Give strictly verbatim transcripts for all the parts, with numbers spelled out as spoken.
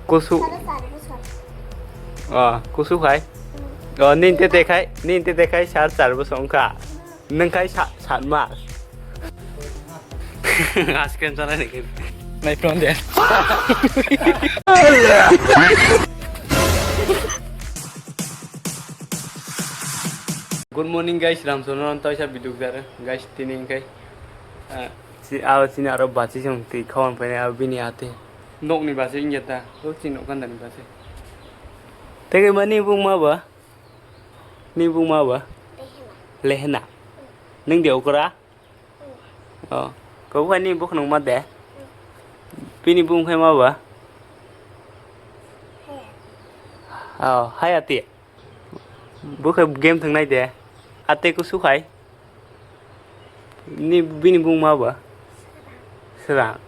Kusu. Sare char bosor. O, kusu khai. O, nini tete khai, nini tete khai sare char bosor wngkha. Nwng khai sa-, sat mas. Ice cream chalai nai khe. Nai phone de. Good morning guys, Ramsono taisa video jar guys, tini hwnkhe, ah, si, ah, chini aro bachi song twi khawan painai abo bini ate. Nokni bachi wngya ta, o chini nokandani bachi. Tei mani bung ma ba? Ni bung ma ba? Lehena. Lehena. Nung de okra? Oh. Kau khai ni bukhnung ma de? Bini bung khai ma ba? Oh, hai ati. Bukhe game thangnai de. Ate kusu khai. Ni bini bung ma ba? Srang.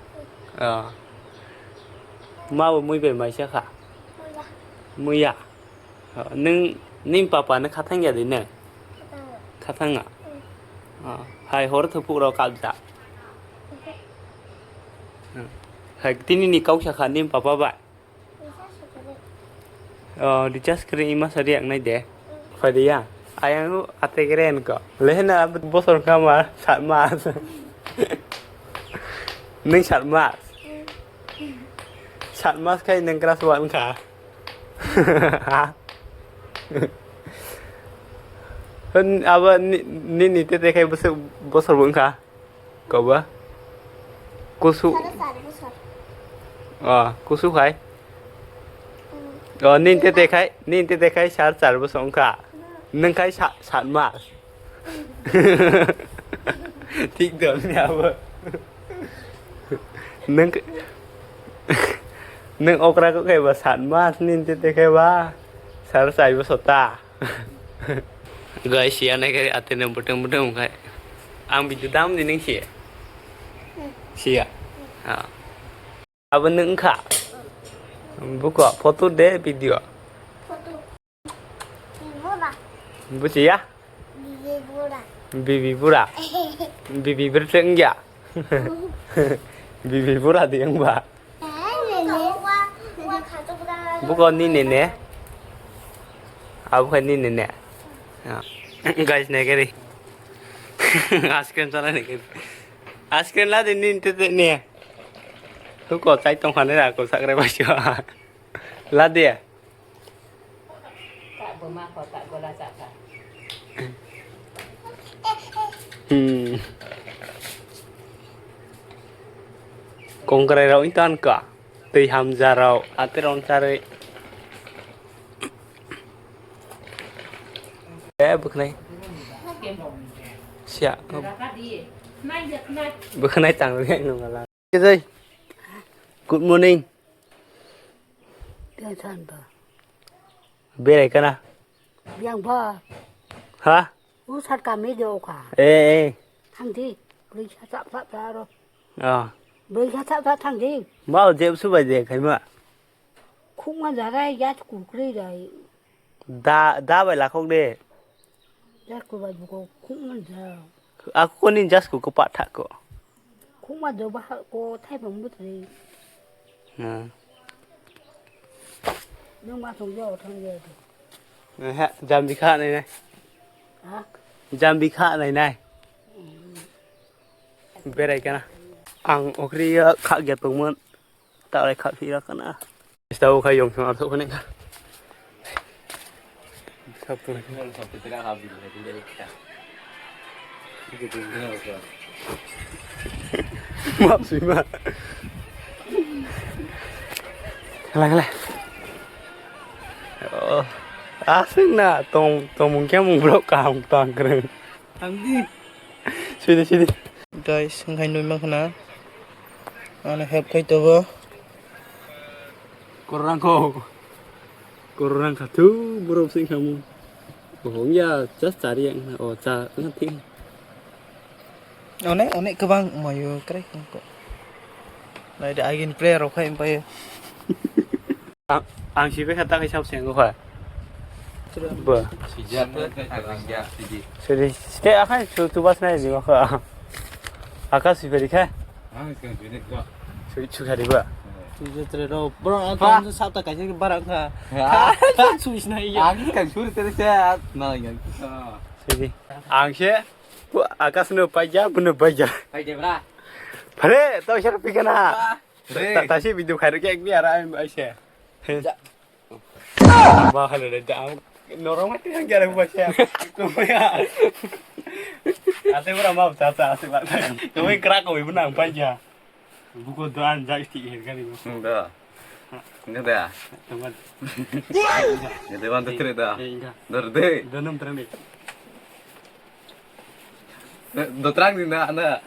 Oh. Ma ba mui bai maisa kha. Muya. Oh, nung ni papa no khathang ya de ne? Khathang. Oh. Hai hor thupuk rok kabja. Hai tini ni kau sakha ni papa ba. Oh, recharge kre ima sari ang nai de. Phai de ya. Ayang ate kre en ko. Lehena bosor kama sat mas. Nung sat mas. Sat mas khai nung class one kha. Hwn abo ni, ni, ni tete khai bosor, bosor bo wngkha. Koba? Kusu. Sare char bosor. Ah, kusu khai. Hmm. Oh, nini tete khai, nini tete khai sare char bosor wngkha. Hmm. Nwng khai sa-, sat mas. Thik dol ni abo. Nwng, nwng okra kok khai ba sat mas, nini tete khai ba sare char bosor ta. Guys, siya nai kari ate nang butang butang khai. Ang video dam di nang siya. Siya. Ah. Abo nung kha. Buko photo de video. Buchi ya? Bibi bura. Bibi bura. Bibi bura tengya. Bibi bura di yang ba. Buko ni nene. Abo khai ni nene. Ya. Guys, nai kari. Ice cream chalai nai kari. Ice cream la de ni tete ne. Huko chai tong khane ra ko sakre ba sio. La de. Tak buma ko tak gola chaka. Hmm. Kongkrai rok wngtan ka. Twi hamja rok ate rok charwi. Eh, bwkhnai. Siya. Bwkhnai tang rwi nung ala. Good morning. Biang san ba. Berai kana? Biang ba. Ha? U sat kami de oka. Eh, eh. Thang di. Beri sa sa sa sa ro. Ah. Beri sa sa sa thang di. Mau jeb subai de khai ma. Khuk ma ja rai ya kukri rai. Da, da bai lakhok de. Jasku bai buko khuk man ja. Aku ko ni jasku ko pa thak ko. Khuk ma do ba ko thai pang but ri. Na. Nung ma thong jo thang jo. Ha, jambi kha nai nai. Ha? Jambi kha nai nai. Berai kana. Ang okri ya kha ge tongmon. Talai kha phira kana. Stau khai yong thang arthok khane kha. Sapu. Map sui ma. Khala khala. Oh. Asing na tong tong mung kya mung blok kaham tang kreng. Tangdi. Sidi, sidi. Guys, hwnkhai nui mankha na. Ano help khai tongo. Kororang kho. Kororang kha thu borok sing khamu. Bohong ya, just chari yang na. Oh, cha, na thing. Onek, onek kwbang mayo, krai kong ko. Nai de, agin prayer rok khai pai. Ang, ang si bekha ta kaisa senggo kha. Bo. Sijak, sijak, sijak. Sidi, site akhai su tu bas nai di kha. Aka si beri kha. Ang seng sini kha. Su, su kha di ba. Sujatra rok. Bro, ang tong sa ta kaisa bara wngkha. Ha? Sui sina iya. Ang kan suri tere se, na yang. Sidi. Ang se, bu akas no paija, bu no paija. Paija bra. Pare, to sar pikana. Re. Ta, ta si video khair ke ek bi ara ai se. Ja. Ba khale re, ja. Norong mati yang jara bu se. Ko ya. Ate bra mau ta ta ate ba. Ko krak ko bu nang paija. Buko doan jak ti her gani. Hmm, da. Enggak da. Teman. Enggak da, one, two, three da. Eh, enggak. Dor de. Donum terang de. Do terang di na, na.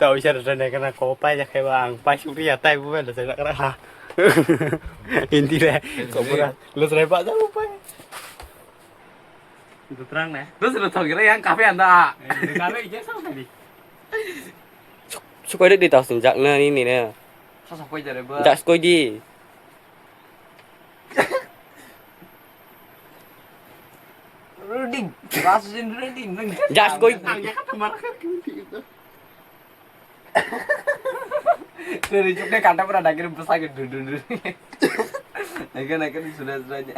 Tau isar rene kana ko pai jak ba ang pai suri ya tai bu lo sai kra ha. Hindi le. Ko pura lo sai ba jak pai. Do terang ne. Do sai thok re yang kafe anda. Kafe je sa tadi. Sukoi de tau sing jak na ni ni ne. Sa sa koi jare ba. Jak sukoi di. Reading. Ras jin reading. Jak sukoi. Ang ya kata marah kan kini itu. Dari juknya kata pernah dagir besar gitu dulu. Naga naga sudah sudah aja.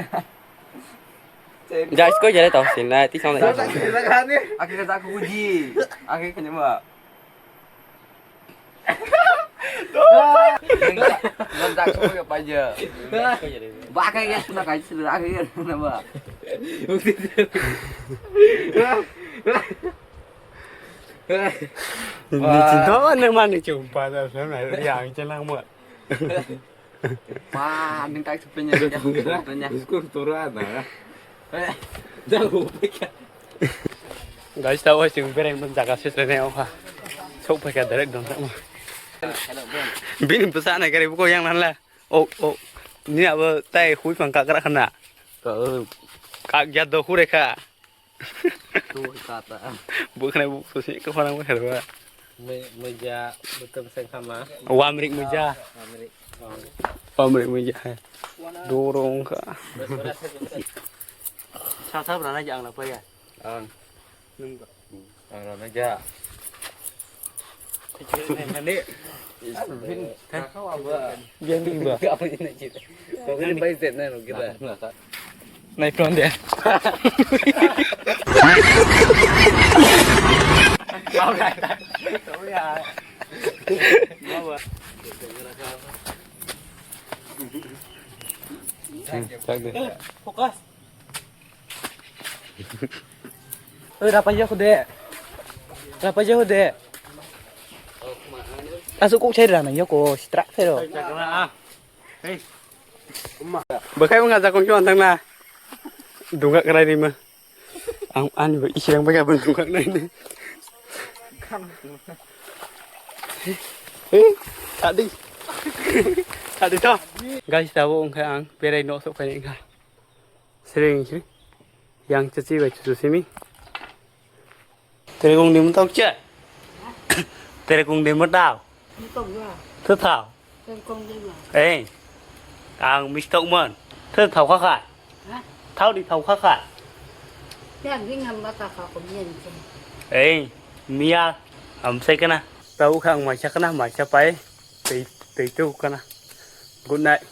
Jak sukoi jare tau sing na ti song. Akhirnya tak uji. Akhirnya kenyang. Nang jak sukoi apa aja? Ba kai ya sudah kai sudah akhir na ba. Ni cinta mana mana cuma pada sana yang cenang mo. Ma, ning tak sepenuhnya. Skul turun ada. Eh, jauh peka. Guys, tahu sih berai pun jaga sih sana oha. Sok peka direct dong tak mah. Bini pesan naik kari buku yang mana lah? Oh, oh. Ini apa? Tai hui pang kakrak kena. Kak jatuh hure kak. Tuh kata. Bukan bu sih ke orang bukan apa. Meja betul sengkama. Wamrik meja. Amrik. Wamrik meja. Dorong kak. Sasa berana aja ang apa ya? Ang. Nunggu. Ang rana ja. Biang di ba. Apa ini cita? Kau ini baik set nih kita. Naik pelan dia. Mau ya. Mau. Hmm, cak deh. Fokus. Oi, rapai ya, khude. Rapai ya, khude. Asuk kok cai rana ya ko, strak pero. Bakai mung aja kong kiwan tang na. Dungak kerai rima. Ang ani ba isirang bagai bun dungak nai ni. Eh, tadi. Tadi to. Guys, tabo ungkha ang berai no sok kai ungkha. Sering sih. Yang ceci bai cucu simi. Tere kung dim tau che. Tere kung dim tau. Tau tau. Eh. Ang mistok man. Tau kha kha. Tau di tau kha kha. Eh. Mia. Am sai kana. Tau kha ang mai sa kana mai sa pai. Tei tei tau kana. Good night.